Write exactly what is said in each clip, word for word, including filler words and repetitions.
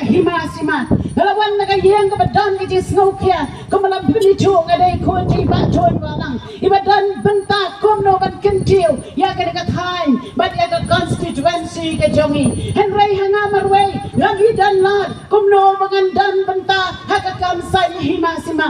Hima Sima, nga la wan na ka ïing kaba don ka jingsngewkhia, kumba la pynithuh nga dei khun jong i Bah Tun Wahlang, iba don bynta kumno ban kyntiew ïa kane ka thaiñ bad ïa ka constituency ka jong i. Hynrei ha nga marwei ngam i don lad kumno ba ngan don bynta ha ka kam saiñ Hima Sima.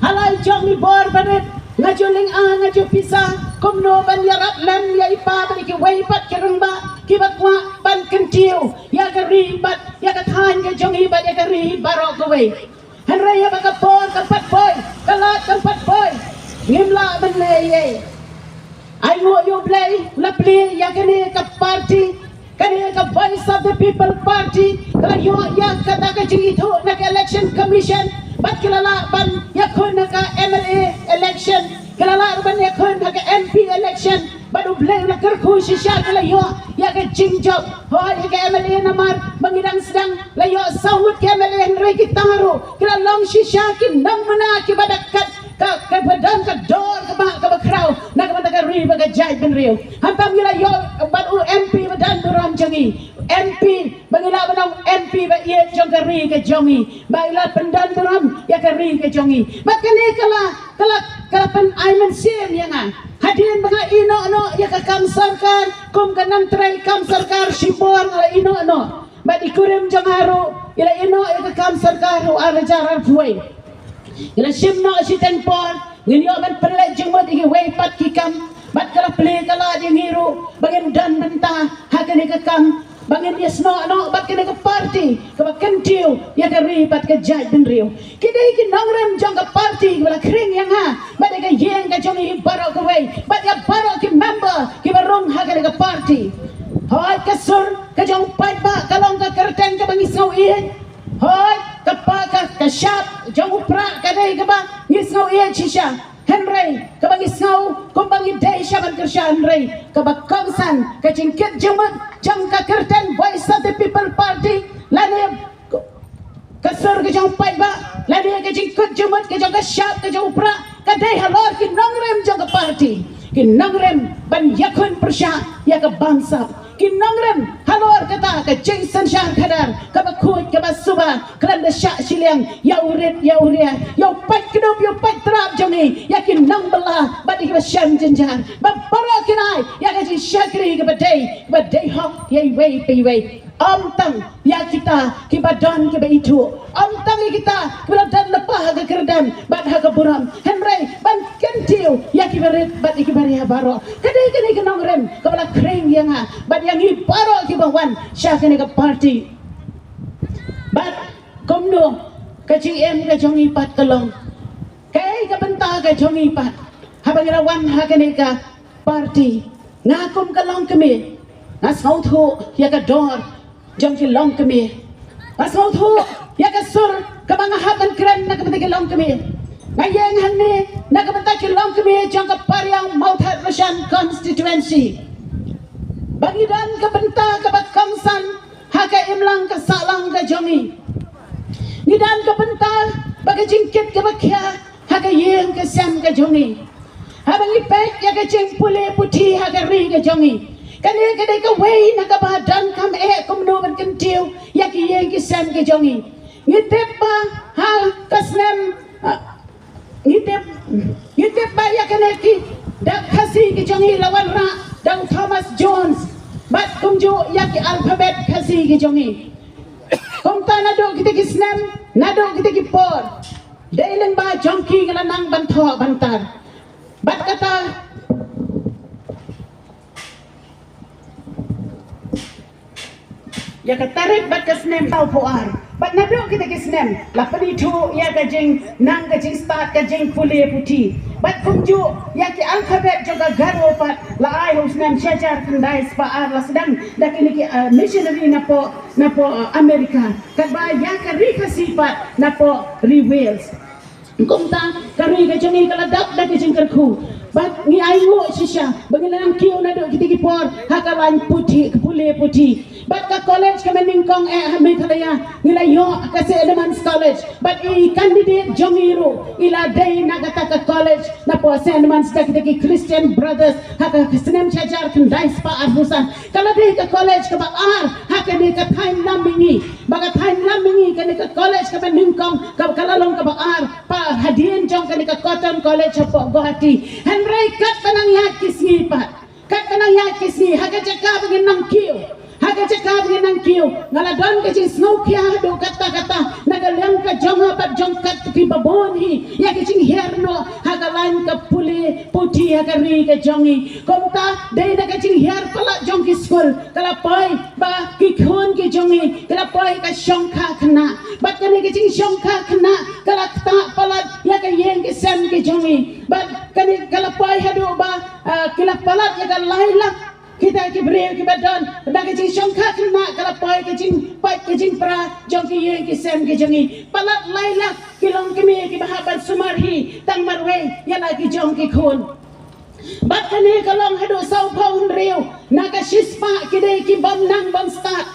Ha la i jong i bor barit, nga ju lynga, nga ju pisa kumno ban ïarap lem ïa i pa bad ïa kiwei pat ki rangbah kiba kwah ban kyntiew ïa ka ri bad ïa ka thaiñ ka jong i bad ïa ka ri baroh kawei. Hynrei haba ka por kam pat poi, ka lad kam pat poi, ngim lah ban leh ei ei. Ai nguh ïa U Blei, la plie ïa kane ka party, kane ka Voice of the People Party, ka la ïoh ïa kata ka jingithuh na ka Election Commission bad ki la lah ban ïakhun ha ka M L A election, ki la lah ban ïakhun ha ka M P election. Bad U Blei u la kyrkhu shisha, ki la ïoh ïa ka jingjop. Hooid, ha ka M L A namar ba ngi dang sdang la ïoh saw ngut ki M L A, hynrei kita ruh ki la long shisha ki nongmuna kiba da kat ka, kaba don ka dor kaba, kaba khraw na ka bynta ka ri bad ka jaitbynriew. Hangta ngi la ïoh bad u M P ba don burom jong ngi, M P ba ngi lah ban ong M P ba ïeit jong ka ri ka jong ngi, ba i la pyndon burom ïa ka ri ka jong ngi. Bad kane ka la, ka la, ka la pynai mynsiem ïa nga. Hadien ba nga ïehnoh noh ïa ka kam sorkar kum ka nongtrei kam sorkar shibor, nga la ïehnoh noh bad i kurim jong nga ruh i la ïehnoh ïa ka kam sorkar ha u ar hajar arphew wei. Ngi la shim noh shiteng por, ngin ïoh ban pynleit jingmut ïa kiwei pat ki kam, bad ka la plie ka lad ïa ngi ruh ba ngin don bynta ha kane ka kam, ba ngin ïasnoh noh bad kane ka party kaba kyntiew ïa ka ri bad ka jaitbynriew. Ki dei ki nongrim jong ka party kiba la khring ïa nga bad ïa ka ïing ka jong i baroh kawei bad ïa baroh ki member kiba rung ha kane ka party. Hooid, ka sur ka jong u paidbah ka long ka kyrteng kaba ngi sngew ïeit. Hooid, ka pa, ka, ka shap jong u prah ka dei kaba ngi sngew ïeit shisha. Hynrei kaba ngi sngew kumba ngi dei sha ban kyrshan, hynrei kaba kongsan ka jingkit jingmut jong ka kyrteng Voice of the People Party, lane ka sur ka jong u paidbah, lane ka jingkit jingmut ka jong ka shap ka jong u prah, ka dei halor ki nongrim jong ka party, ki nongrim ban ïakhun pyrshah ïa ka bamsap, ki nongrim halor kata ka jingsynshar khadar kaba khuid kaba suba, khlem da shah shiliang ïa u rit ïa u ria, ïa u pait kdup ïa u pait trap jong ngi, ïa ki nongbylla bad ïa kiba shem jynjar, ba baroh kin ai ïa ka jingshakri kaba dei, kaba dei hok ïa iwei pa iwei. Ym tang ïa kita kiba don kiba ithuh, ym tang ïa kita kiba la don lypa ha ka kyrdan bad ha ka burom, hynrei ban kyntiew ïa kiba rit bad ïa kiba ria baroh. Ka dei kane ka nongrim kaba la khring ïa nga bad ïa ngi baroh kiba wan sha kane ka party. Bad kumno ka jingim ka jong ngi pat ka long? Kaei ka bynta ka jong ngi pat haba ngi la wan ha kane ka party? Nga kum ka longkmie, nga sngewthuh ïa ka dor jong ki longkmie. Nga sngewthuh ïa ka sur kaba nga hap ban kren na ka bynta ki longkmie. Nga ïeng hangne na ka bynta ki longkmie jong ka Pariang Mawthadraishan constituency, ba ngi don ka bynta kaba kongsan ha ka imlang ka sahlang ka jong ngi. Ngi don ka bynta ba ka jingkit kaba khia ha ka ïing ka sem ka jong ngi. Haba ngi peit ïa ka jingpule puthi ha ka ri ka jong ngi, kane ka dei kawei na kaba donkam eh kumno ban kyntiew ïa ki ïing ki sem ka jong ngi. Ngi tip ba ha ka snem, ah, ngi tip, ngi tip ba ïa kane ki dak Khasi ki jong ngi la wanrah da u Thomas Jones, bad kumjuh ïa ki alphabet Khasi ki jong ngi. Kumta naduh kita ki snem, naduh kita ki por, dei lyngba jong ki ngi la nang ban thoh ban tar. Bad kata, ïa ka tarik bad ka snem, saw phew ar. Bad naduh kita ki snem la pynithuh ïa ka jingnang, ka jingstad, ka jingpule puthi. Bad kumjuh ïa ki alphabet jong ka Garo pat la ai ha u snem shi hajar khyndai spah ar, la sdang da kine ki, eh, missionary napoh, napoh, eh, America. Katba ïa ka ri Khasi pat napoh ri Wales. Kumta ka ri ka jong ngi ka la dap da ka jingkyrkhu. Bad ngi ainguh shisha ba ngi la nang kiew naduh kita ki por ha ka lain puthi, ka pule puthi. Bad ka college kaba nyngkong eh ha Meghalaya ngi la ïoh ka Saint Edmund's College. Bad i candidate jong i ruh i la dei na kata ka college, na poh Saint Edmund's da kita ki Christian Brothers ha ka snem shihajar khyndai spah arphew san. Ka la dei ka college kaba ar ha kane ka thaiñ lam mihngi. Ba ka thaiñ lam mihngi kane ka college kaba nyngkong ka, ka la long kaba ar pat hadien jong kane ka Cotton College hapoh Guwahati. Hynrei katba nang ïaid ki sngi pat, katba nang ïaid ki sngi, ha ka jaka ba ngin nang kiew, ha ka jaka ba ngin nang kiew, nga la don ka jingsngewkhia haduh katta katta na ka liang ka jong nga bad jong katto kiba bun hi ïa ka jinghiar noh ha ka lain ka pule puthi ha ka ri ka jong ngi. Kumta dei na ka jinghiar palat jong ki skul ka la poi ba ki khun ki jong ngi ki la poi ka shongkha khynnah. Bad kane ka jingshongkha khynnah ka la ktah palat ïa ka ïing ki sem ki jong ngi. Bad kane ka la poi haduh ba, ah, ki la palat ïa ka lai lak kita ki briew kiba don da ka jingshongkha khynnah, ka la poi ka jingpait ka jingpra jong ki ïing ki sem ki jong ngi. Palat lai lak ki longkmie kiba hap ban sumar hi tang marwei ïa la ki jong ki khun. Bad kane ka long haduh sawphew hynriew na ka shispah ki dei ki bym nang bym stad.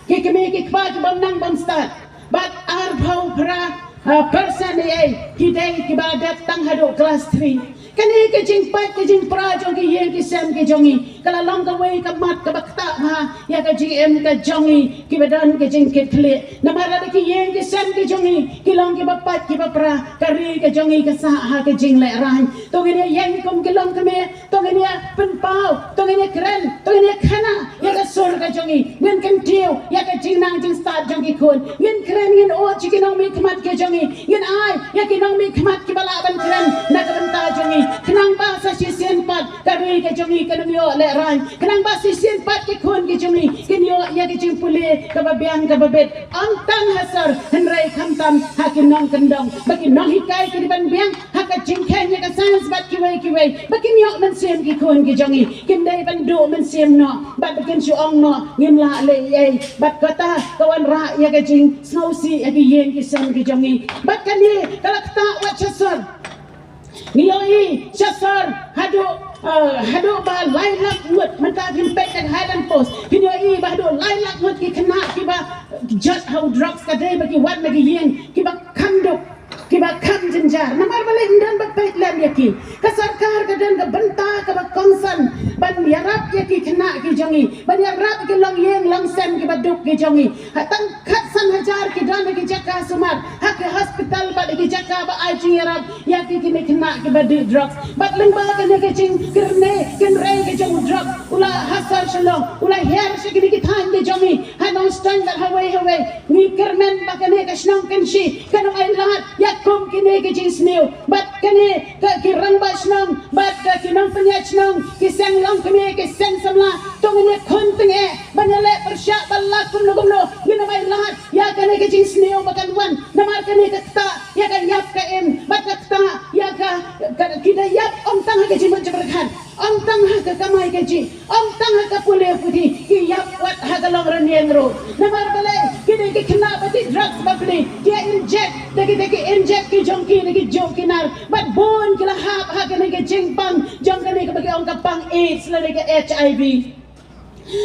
Ki kmie ki kpa ki bym nang bym stad. Bad arphew phra, ah, percent ei ei ki dei kiba dep tang haduh class three. Kane ka jingpait ka jingpra jong ki ïing ki sem ki jong ngi ka la long kawei ka mat kaba ktah bha ïa ka jingim ka jong ngi kiba don ka jingkitkhlieh. Namar lada ki ïing ki sem ki jong ngi ki long kiba pait kiba pra, ka ri ka jong ngi ka sah ha ka jinglehrain. To ngin ïa ïeng kum ki longkmie, to ngin ïa pynpaw, to ngin ïa kren, to ngin ïa khana ïa ka sur ka jong ngi. Ngin kyntiew ïa ka jingnang jingstad jong ki khun. Ngin kren ngin ot sha ki nongmihkhmat ki jong ngi. Ngin ai ïa ki nongmihkhmat kiba lah ban kren na ka bynta jong ngi. Khnang ba sa shisien pat ka ri ka jong ngi kan ym ïoh lehrain. Khnang ba shisien pat ki khun ki jong ngi kin ïoh ïa ka jingpule kaba biang kaba bit. Ym tang ha sor hynrei khamtam ha ki nongkyndong. Ba ki nonghikai ki dei ban biang ha ka jingkheiñ ïa ka science bad kiwei kiwei. Ba kin ïoh mynsiem ki khun ki jong ngi. Kin dei ban duh mynsiem noh bad ba kin shu ong noh ngim lah leh ei ei. Bad kata ka wanrah ïa ka jingsngewsih ïa ki ïing ki sem ki jong ngi. Bad kane ka la ktah wat sha sor. Ngi ïohi sha sor haduh, eh, haduh ba lai lak ngut, mynta phin peit ka Highland Post, phin ïohi ba haduh lai lak ngut ki khynnah kiba jot ha u drugs ka dei ba ki wan na ki ïing kiba kham duk, kiba kham jynjar. Namar balei? Ym don ba peit lem ïa ki. Ka sorkar ka don ka bynta kaba kongsan ban ïarap ïa ki khynnah ki jong ngi, ban ïarap ïa ki longïing longsem kiba duk ki jong ngi. Ha tang khatsan hajar ki don ha ki jaka sumar, ha ki hospital bad ha ki jaka ba ai jingïarap ïa ki kine khynnah kiba dih drugs. Bad lyngba kane ka jingkyrne kynrei ka jong u drugs u la ha sor Shillong, u la hiar sha kine ki thaiñ ki jong ngi ha Nongstoiñ bad hawei hawei. Ngi kyrmen ba kane ka shnong Kynshi kan ym ailad ïa kum kine ki jingsniew. Bad kane ka ki rangbah shnong bad ka ki nongpynïaid shnong, ki seng longkmie, ki seng samla, to ngin ïakhun tyngeh ban ïaleh pyrshah ba la kumno kumno. Ngin ym ailad ïa kane ka jingsniew ba kan wan. Namar kane ka ktah ïa ka ïap ka im bad ka ktah ïa ka, ka, ki da ïap ym tang ha ka jingmut jingpyrkhat, ym tang ha ka kamai kajih, ym tang ha ka pule puthi, ki ïap wat ha ka long rynïeng ruh. Namar balei? Ki dei ki khynnah ba dih drugs ba pli, ki ïa inject da ki, da ki inject ki jong ki, da ki juh ki nar. Bad bun ki la hap ha kane ka jingpang jong kane kaba ki ong ka pang AIDS lane ka HIV.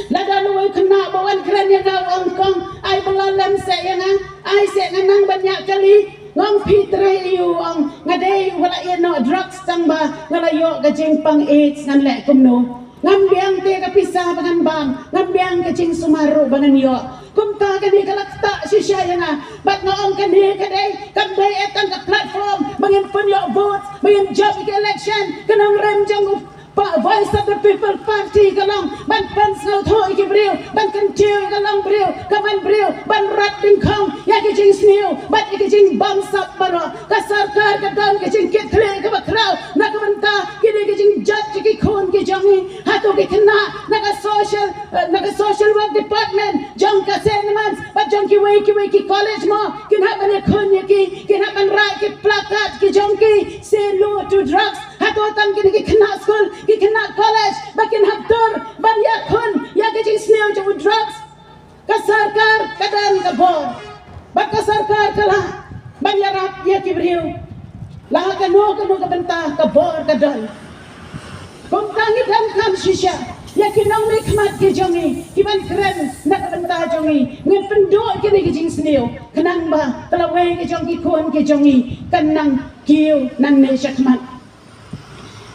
Lada uwei u khynnah ba wan kren ïa nga u ong, kong, ai ba la lem seh ïa nga, ai seh, nga nang ban ïa kali. Nga ong, phi trei aïu? U ong, nga dei uba la ïeh noh drugs tang ba nga la ïoh ka jingpang AIDS, ngan leh kumno? Ngam biang te ka pisa ba ngan bam, ngam biang ka jingsumar ruh ba ngan ïoh. Kumta kane ka la ktah shisha ïa nga. Bad nga ong kane ka dei, kam dei eh tang ka platform ba ngin pynïoh vote, ba ngin jop ïa ka election. Ka nongrim jong u pa, Voice of the People Party ka long ban pynsngewthuh ïa ki briew, ban kyntiew ïa ka longbriew ka manbriew, ban rat dyngkhong ïa ki jingsniew bad ïa ki jingbamsap baroh. Ka sorkar ka don ka jingkitkhlieh kaba khraw na ka bynta kine ki jingjot jong ki khun ki jong ngi. Hato ki khynnah na ka social, eh, na ka social work department jong ka Saint Edmund's bad jong kiwei kiwei ki college mo kin hap ban ïakhun ïa ki, kin hap ban rah ki placard ki jong ki, "Say no to drugs." Hato tang kine ki khynnah skul, ki khynnah college ba kin hap dur ban ïakhun ïa ka jingsniew jong u drugs? Ka sorkar ka don ka bor bad ka sorkar ka lah ban ïarap ïa ki briew. La ha kano kano ka bynta ka bor ka don. Kumta ngi donkam shisha ïa ki nongmihkhmat ki jong ngi, ki ban kren na ka bynta jong ngi. Ngin pynduh kine ki jingsniew khnang ba ka lawei ki jong ki khun ki jong ngi kan nang kiew nangne shakhmat.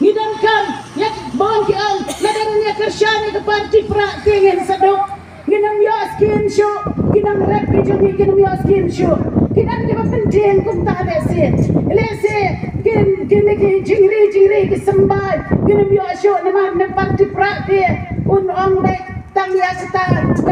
Ngi donkam ïa, bun ki ong, lada ngin ïa kyrshan ïa ka party prah te ngin sa duk. Ngin ym ïoh skim shuh, ki nongrep ki jong ngi kin ym ïoh skim shuh. Ki don kiba pyntieng kumta lehse. Lehse kin, kine ki jingri jingri ki symbai kin ym ïoh shuh namar na party prah te un ong beit tang ïa kata.